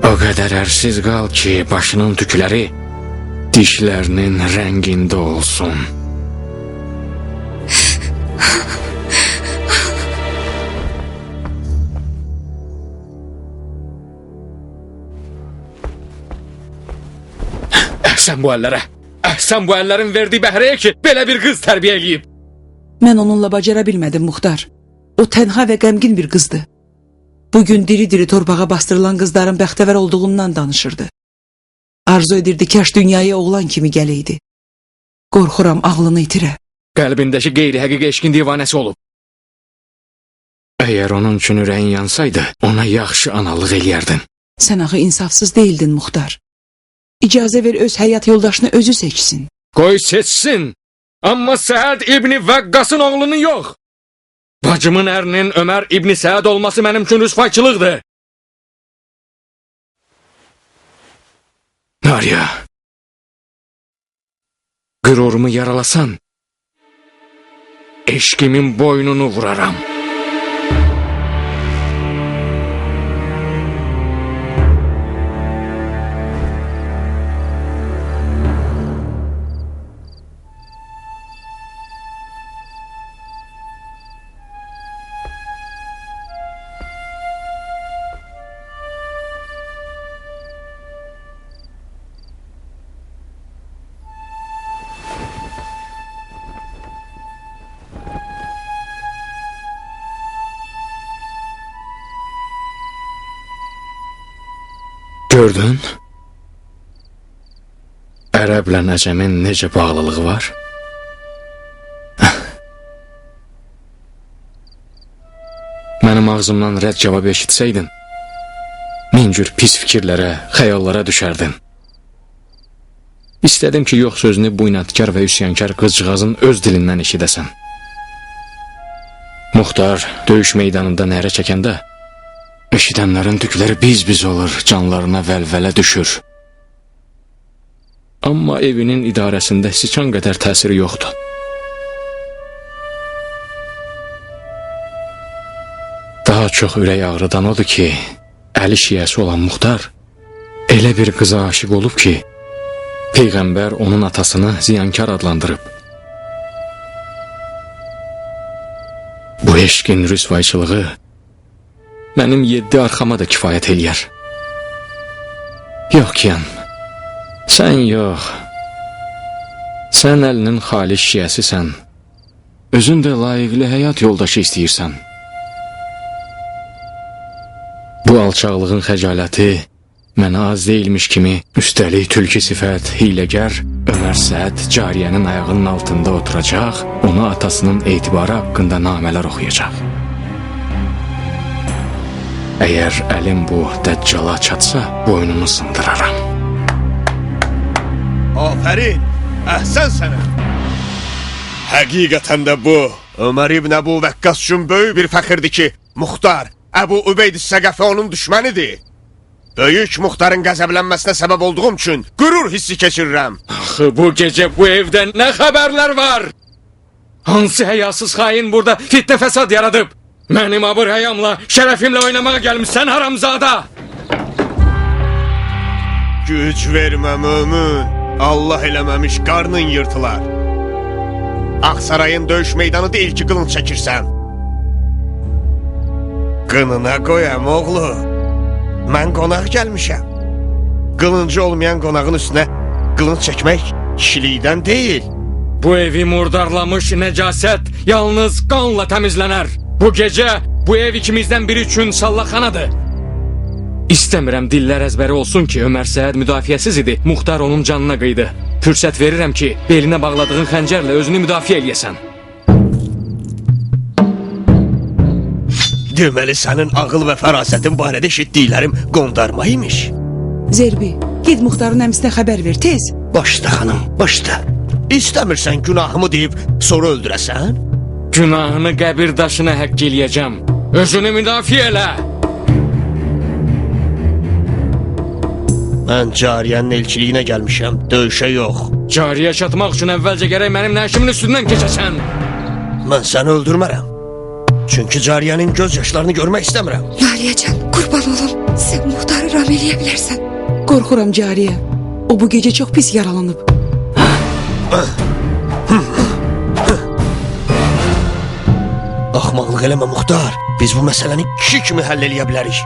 o qədər ərsiz qal ki, başının tükləri dişlərinin rəngində olsun. Əhsən bu əllərə, əhsən bu əllərin verdiyi bəhrəyə ki, belə bir qız tərbiyə eləyib. Mən onunla bacara bilmədim, Muxtar. O tənha və qəmgin bir qızdı. Bugün diri-diri torpağa bastırılan qızların bəxtəvər olduğundan danışırdı. Arzu edirdi kaş dünyaya oğlan kimi gələydi. Qorxuram ağlını itirə. Qəlbindəki qeyri-həqiqi eşqin divanəsi olub. Əgər onun üçün ürəyin yansaydı, ona yaxşı analıq eləyərdin. Sən axı insafsız deyildin, Muxtar. İcazə ver öz həyat yoldaşını özü seçsin. Qoy seçsin. Amma Səəd İbni Vəqqasın oğlunu yox. Bacımın ərinin Ömər İbni Səəd olması mənim üçün rüsvayçılıqdır. Nariya, qürurumu yaralasan, eşqimin boynunu vuraram. Gördün? Ərəblə Əcəmin necə bağlılığı var? Mənim ağzımdan rədd cavab eşitsəydin, min cür pis fikirlərə, xəyallara düşərdin. İstədim ki, yox sözünü bu inadkar və üsyankar qızcığazın öz dilindən eşidəsən. Muxtar döyüş meydanında nərə çəkəndə, eşidənlərin tükləri biz-biz olur, canlarına vəlvələ düşür. Amma evinin idarəsində siçan qədər təsiri yoxdur. Daha çox ürək ağrıdan odur ki, əli şiəsi olan Muxtar elə bir qıza aşiq olub ki, Peyğəmbər onun atasını ziyankar adlandırıb. Bu eşqin rüsvayçılığı mənim 7 arxama da kifayət eləyər. Yox Kiyan, sən yox. Sən əlinin xalis şiəsisən. Özün də layiqli həyat yoldaşı istəyirsən. Bu alçaqlığın xəcaləti Mənə az deyilmiş kimi, üstəlik tülkü sifət, hiyləgər Ömər Səad cariyənin ayağının altında oturacaq, ona atasının etibarı haqqında namələr oxuyacaq. Əgər əlim bu dəccala çatsa, boynunu sındıraram. Afərin, əhsən sənə. Həqiqətən də bu, Ömər ibn Əbu Vəqqas üçün böyük bir fəxirdir ki, Muxtar, Əbu Übeyd Səqəfi onun düşmənidir. Böyük Muxtarın qəzəblənməsinə səbəb olduğum üçün qürur hissi keçirirəm. Axı bu gecə bu evdə nə xəbərlər var? Hansı həyasız xain burada fitnə fəsad yaradıb? Mənim abır həyamla, şərəfimlə oynamağa gəlmişsən haramzada! Güc vermə mömin, Allah eləməmiş qarnın yırtılar. Ağsarayın döyüş meydanı deyil ki, qılınc çəkirsən. Qınına qoyam oğlu. Mən qonaq gəlmişəm. Qılıncı olmayan qonağın üstünə qılınc çəkmək kişilikdən deyil. Bu evi murdarlamış nəcasət yalnız qanla təmizlənər. Bu gecə bu ev ikimizdən biri üçün sallaxanadır. İstəmirəm dillər əzbəri olsun ki, Ömər Səad müdafiəsiz idi. Muxtar onun canına qıydı. Fürsət verirəm ki, belinə bağladığın xəncərlə özünü müdafiə eləyəsən. Deməli sənin ağıl və fərasətin barədə eşitdiklərim qondarma imiş. Zerbi, ged Muxtarın əmisinə xəbər ver, tez. Başda xanım, başda. İstəmirsən günahımı deyib sonra öldürəsən? Günahını qəbir daşına həkk eləyəcəm. Özünü müdafiə elə. Mən cariyənin elçiliyinə gəlmişəm, döyüşə yox. Cariyə çatmaq üçün əvvəlcə gərək mənim nəşimin üstündən keçəsən. Mən səni öldürmərəm. Çünki cariyənin göz yaşlarını görmək istəmirəm. Nariyəcan, qurban olum, sən Muxtarı ram eləyə bilərsən. Qorxuram cariyə. O bu gecə çox pis yaralanıb. Axmaqlıq eləmə Muxtar. Biz bu məsələni kişi kimi həll eləyə bilərik.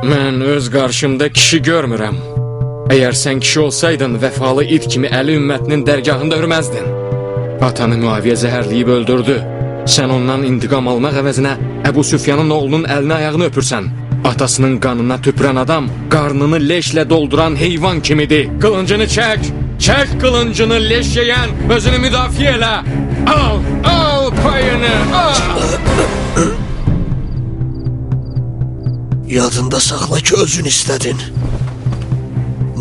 Mən öz qarşımda kişi görmürəm. Əgər sən kişi olsaydın, vəfalı it kimi Əli ümmətinin dərgahında hürməzdin. Atanı Müaviyə zəhərləyib öldürdü. Sən ondan intiqam almaq əvəzinə Əbu Süfyanın oğlunun əlini ayağını öpürsən. Atasının qanına tüpürən adam qarnını leşlə dolduran heyvan kimidir. Qılıncını çək, çək qılıncını leş yeyən, özünü müdafiə elə. Al, al payını, al! Yadında saxla ki, özün istədin.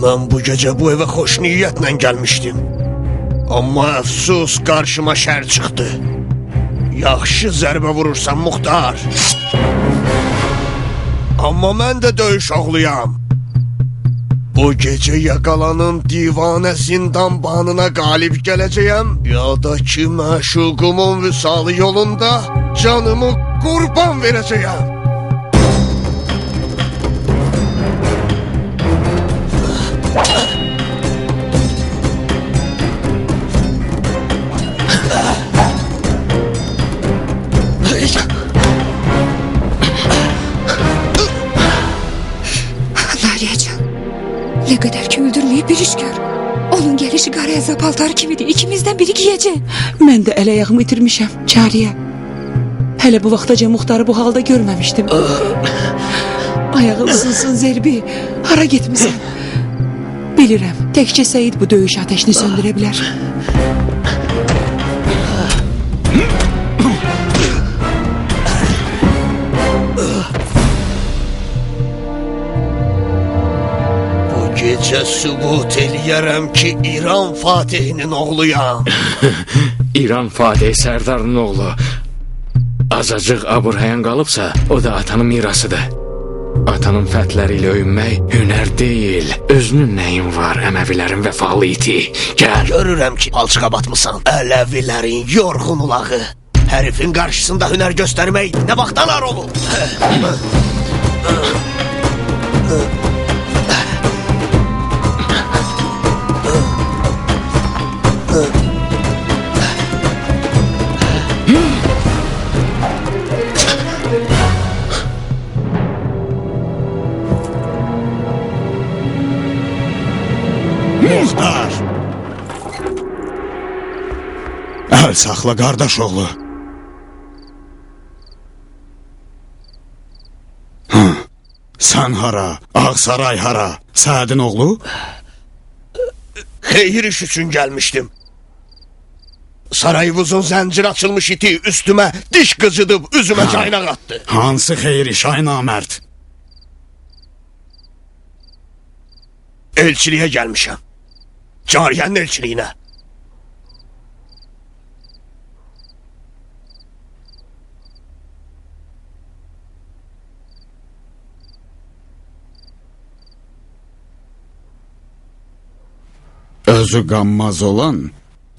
Mən bu gecə bu evə xoş niyyətlə gəlmişdim. Amma əfsus qarşıma şər çıxdı. Yaxşı zərbə vurursan Muxtar. Amma mən də döyüş oğluyam. Bu gecə ya qalanın divanə zindan banına qalib gələcəyəm, ya da ki məşuqumun vüsalı yolunda canımı qurban verəcəyəm. Nariyəcan, nə qədər ki öldürməyib bir iş gör. Onun gəlişi qara əza paltarı kimidir. İkimizdən biri giyəcək. Mən də əl ayağımı itirmişəm, cariyə. Hələ bu vaxtaca Muxtarı bu halda görməmişdim. Ayağın ısınsın Zerbi. Hara getmisən? Bilirəm, təkcə Səid bu döyüş atəşini söndürə bilər. Gecə sübut eləyərəm ki, İran Fatihinin oğluyam. İran Fatih Sərdarının oğlu. Azacıq abır-həyan qalıbsa, o da atanın mirasıdır. Atanın fəthləri ilə öyünmək hünər deyil. Özünün nəyin var, Əməvilərin vəfalı iti. Gəl. Görürəm ki, palçığa batmısan. Ələvilərin yorğun ulağı. Hərifin qarşısında hünər göstərmək nə vaxtdan ar olub? Muxtar! Əl saxla qardaş oğlu. Hə, Sən hara? Ağsaray hara? Sədin oğlu? Xeyir iş üçün gəlmişdim. Sarayımızın zəncir açılmış iti üstümə diş qıcıdıb üzümə caynaq atdı. Hansı xeyir iş ay namərd? Elçiliyə gəlmişəm. Cariyənin elçiliyinə. Özü qanmaz olan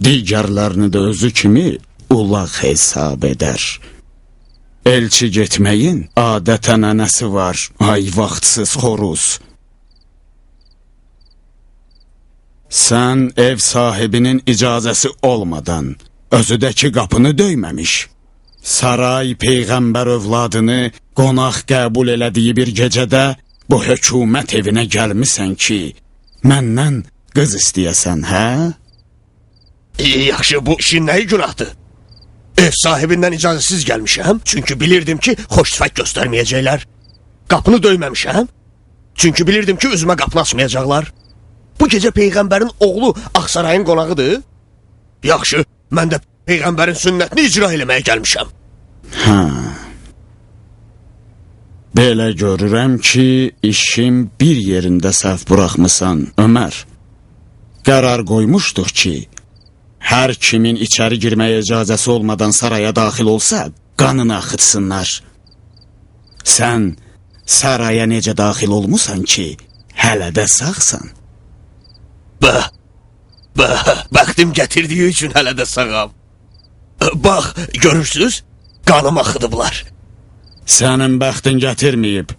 digərlərini də özü kimi ulaq hesab edər. Elçi getməyin adət-ənənəsi var, ay vaxtsız xoruz. Sən ev sahibinin icazəsi olmadan özüdəki qapını döyməmiş, saray peyğəmbər övladını qonaq qəbul elədiyi bir gecədə bu hökumət evinə gəlmisən ki, məndən qız istəyəsən, hə? Yaxşı, bu işin nəyi günahdır? Ev sahibindən icazəsiz gəlmişəm, çünki bilirdim ki, xoş sifət göstərməyəcəklər. Qapını döyməmişəm, çünki bilirdim ki, üzümə qapını açmayacaqlar. Bu gecə Peyğəmbərin oğlu Ağsarayın qonağıdır. Yaxşı, mən də Peyğəmbərin sünnətini icra eləməyə gəlmişəm. Hə. Belə görürəm ki, işin bir yerində səhv buraxmısan, Ömər. Qərar qoymuşduq ki, hər kimin içəri girməyə icazəsi olmadan saraya daxil olsa, qanını axıtsınlar. Sən saraya necə daxil olmusan ki, hələ də sağsan? Bəh, bəxtim gətirdiyi üçün hələ də sağam. Bax, görürsünüz, qanım axıdıblar. Sənin bəxtin gətirməyib.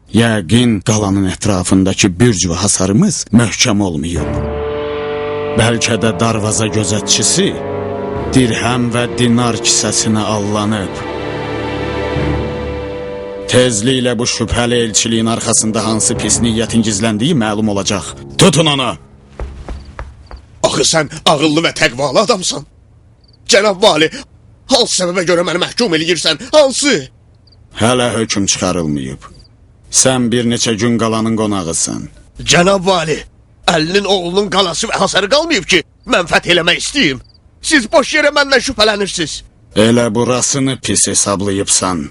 Yəqin qalanın ətrafındakı bürc və hasarımız möhkəm olmayıb. Bəlkə də darvaza gözətçisi dirhəm və dinar kisəsinə allanıb. Tezliklə bu şübhəli elçiliyin arxasında hansı pis niyyətin gizləndiyi məlum olacaq. Tutun onu! Axı sən ağıllı və təqvalı adamsan. Cənab vali, hansı səbəbə görə məni məhkum eləyirsən? Hansı? Hələ hökm çıxarılmayıb. Sən bir neçə gün qalanın qonağısan. Cənab vali, Əlinin oğlunun qalası və hasarı qalmayıb ki, mən fəth eləmək istəyim. Siz boş yerə məndən şübhələnirsiniz. Elə burasını pis hesablayıbsan.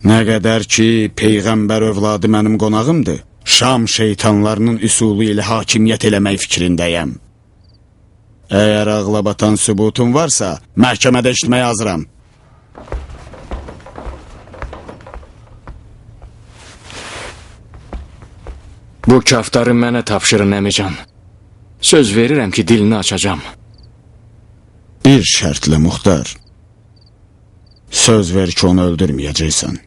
Nə qədər ki, Peyğəmbər övladı mənim qonağımdır, Şam şeytanlarının üsulu ilə hakimiyyət eləmək fikrindəyəm. Əgər ağla batan sübutun varsa, məhkəmədə eşitməyə hazıram. Bu kaftarı mənə tapşırın əmican. Söz verirəm ki, dilini açacağam. Bir şərtlə muxtar. Söz ver ki, onu öldürməyəcəksən.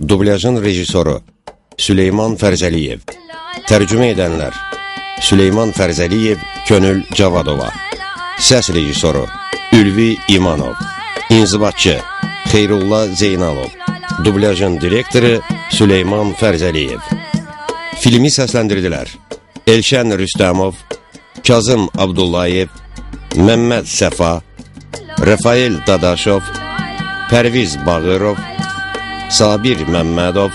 Dublyajın rejissoru Süleyman Fərzəliyev. Tərcümə edənlər Süleyman Fərzəliyev, Könül Cavadova. Səs rejissoru Ülvi İmanov. İnzibatçı Xeyrullah Zeynalov. Dublyajın direktoru Süleyman Fərzəliyev. Filmi səsləndirdilər Elşən Rüstəmov, Kazım Abdullayev, Məmməd Səfa, Rafael Dadaşov, Pərviz Bağırov, Sabir Məmmədov,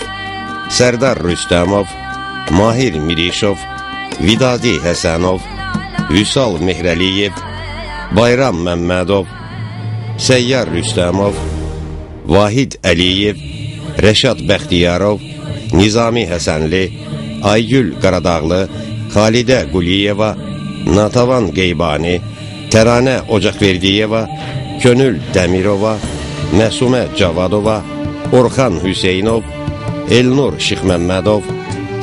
Sərdar Rüstəmov, Mahir Mirişov, Vidadi Həsənov, Vüsal Mehrəliyev, Bayram Məmmədov, Səyyar Rüstəmov, Vahid Əliyev, Rəşad Bəxtiyarov, Nizami Həsənli, Aygül Qaradağlı, Xalidə Quliyeva, Natavan Qeybani, Təranə Ocaqverdiyeva, Könül Dəmirova, Məsumə Cavadova, Orxan Hüseynov, Elnur Şıxməmmədov,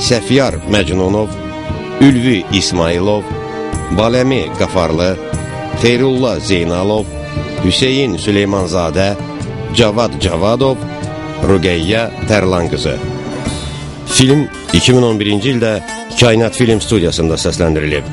Səfiyar Məcnunov, Ülvi İsmailov, Baləmi Qafarlı, Xeyrullah Zeynalov, Hüseyin Süleymanzadə, Cavad Cavadov, Rüqəyyə Tərlanqızı. Film 2011-ci ildə Kainat Film Studiyasında səsləndirilib.